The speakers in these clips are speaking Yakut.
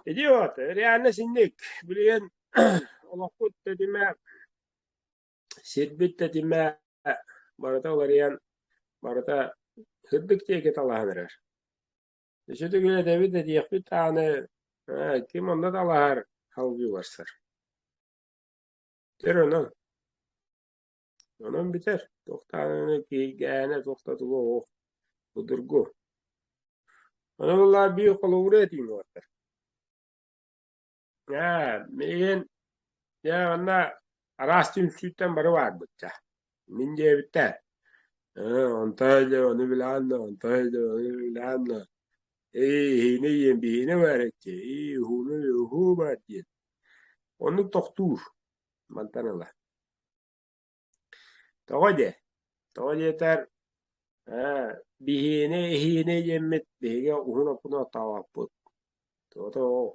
Идиот, реально синник. Билигин олохпут тэтимэ, сирбит тэтимэ барыта уларыйан, барыта сырдык диэки талаһан эрэр. Өссө төгүл этэбит этиэхпит даҕаны, ким онно талаһар, салгыы барсар. Бүтэр онон. Онон бүтэр. Туох даҕаны киһиргээһинэ, туох да туга суох. Судургу. Ону буоллаҕа биир холобуру этиим уолаттар. Ээ, миигин дьэ манна араас түмсүүттэн бары баарбыт дьэ. Мин диэбиттэр. Ээ, онто дьэ ону билэҕин да, онто дьэ ону билэҕин да. Ии, иһиини иэн биһиини баар этчи, ии, уһууну уһуу баар диэн. Оннук тохтуур мантан ыла. Тоҕо диэ? Тоҕо диэтэр, ээ, биһиини иһиини диэммит биһиги уһун оппутун оттообоппут. Тоҕото ол.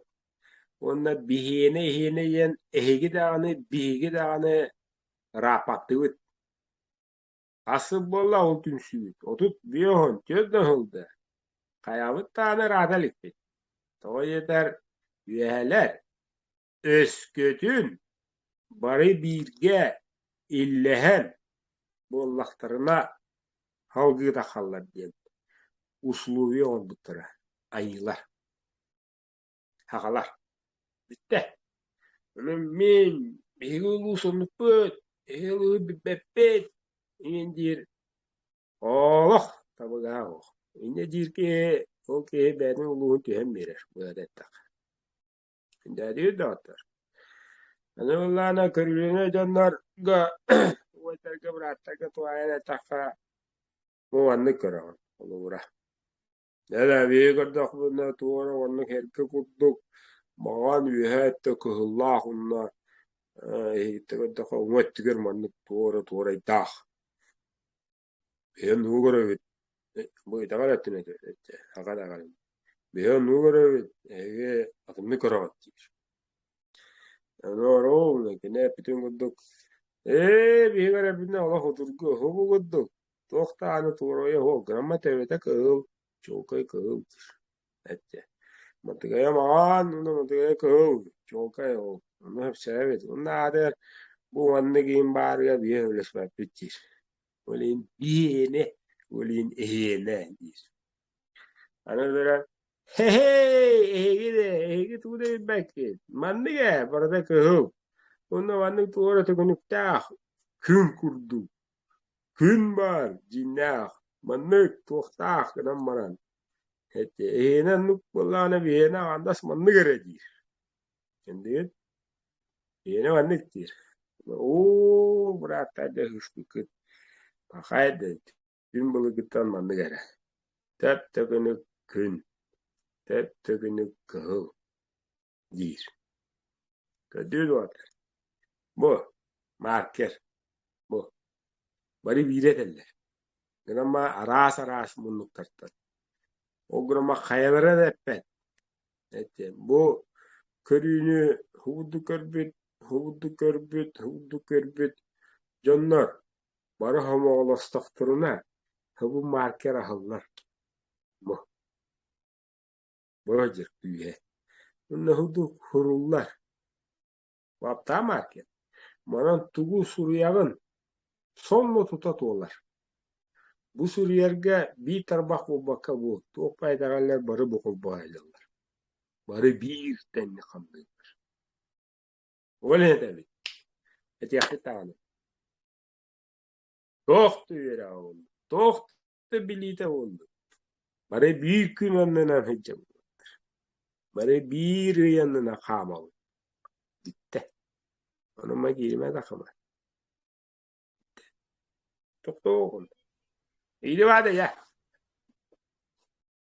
Уонна биһиэнэ иһиэнэ диэн эһиги даҕаны, биһиги даҕаны ырааппаттыбыт. Хас сыл буолла ол түмсүүбүт? 34 да сылда. Хайабыт даҕаны ыраата иликпит. Тоҕо диэтэр, үөһэлэр өскөтүн бары бииргэ иллэһэн буоллахтарына салгыы таххаллар диэн условие оҥорбуттара айыылар сахалар бүттэ ону мин биһиги улуус оннукпут эһиги улууһу билбэппит иҥин диир олох табыгаһа суох инньэ диир киһи ол киһи бэйэтин улууһун түһэн биэрэр быһата эттэххэ Күндээдийэр даҕаттар. Аны ыллаана көрүүлэнэ дьоннорго уойдарга, бырааттарга туһаайан эттэххэ, бу маннык көрөҕүн, холобура. Дьэ, биһиги көрдөхпүнэ туора оннук эргэ курдук маҕан үөһээ өттө кыһыллаах уонна иһиттэ көрдөххө уҥа өттүгэр маннык туора туорайдаах. Биһи оннугу көрөбүт, бу итэҕэл өттүн аҕа итэҕэлин. Биһи оннугу көрөбүт, эһиги атыннык көрөҕүт диир. Ону оруол кини эппитин курдук, ээ биһиги эрэрбитинэ олох утургу уһугу курдук, туох даҕаны туорайа суох грамма төбөтө кыһыл, чуолкай кыһыл диир эттэ. Матыгайа маҕан уонна матыгайа кыһыл, чуолкай ол, ону сөпсөөбүт. Уонна аатыгар бу маннык иһин баарыгар биһи сөбүлэспэппит диир. Ол иһин биһиэнэ, ол иһин эһиэнэ диир. Аны туран «Һэ-һэй, эһиги да, эһиги тугу да билбэккит. Маннык ээ, барыта кыһыл. Уонна маннык туох эрэ төкүнүктээх, күн курдук. Күн баар, дьиҥнээх, маннык туохтаах гынан баран. Эти эһиэнэ оннук буоллаҕына биһиэнэ аҥаардас маннык эрэ диир. Кэллигит? Эһиэнэ маннык диир. Оо, бырааттар да ыһыспыккыт. Пахай да күн былыргыттан маннык эрэ. Тэп-төкүнүк күн, тэп-төкүнүк кыһыл диир. Көрдүү дуотар. Бу маркер. Бу. Бары биирэ этэллэр. Гынан араас-араас муннуктартан. Ол гынан хайалара да эппэт. Эттиэм, бу көрүүнү һугурдук көрбүт, һугурдук көрбүт, һугурдук көрбүт дьоннор бары сомоҕолостохторуна һубу маркер аһыллар. Бу бу дьэ күүһэ. Уонна һудук һуруллар. Баптаа маркер. Манан тугу суруйаҕын сонно тута туолар. Бу суруйарга биир тарбах буолбакка бу туох баайдаҕаллар бары бу холбоһойлоллор. Бары биир тэҥҥэ хамныыллар. Ол этэбит. Этиэхпит даҕаны. Туох да үөрэҕэ буоллун, туох да билиитэ буоллун. Бары биир күн аннынан сылдьабыттар. Бары биир ый аннынан хаамабыт. Бүттэ. Ону ма кииримэ да хама. Тохтоохун. Или баада я.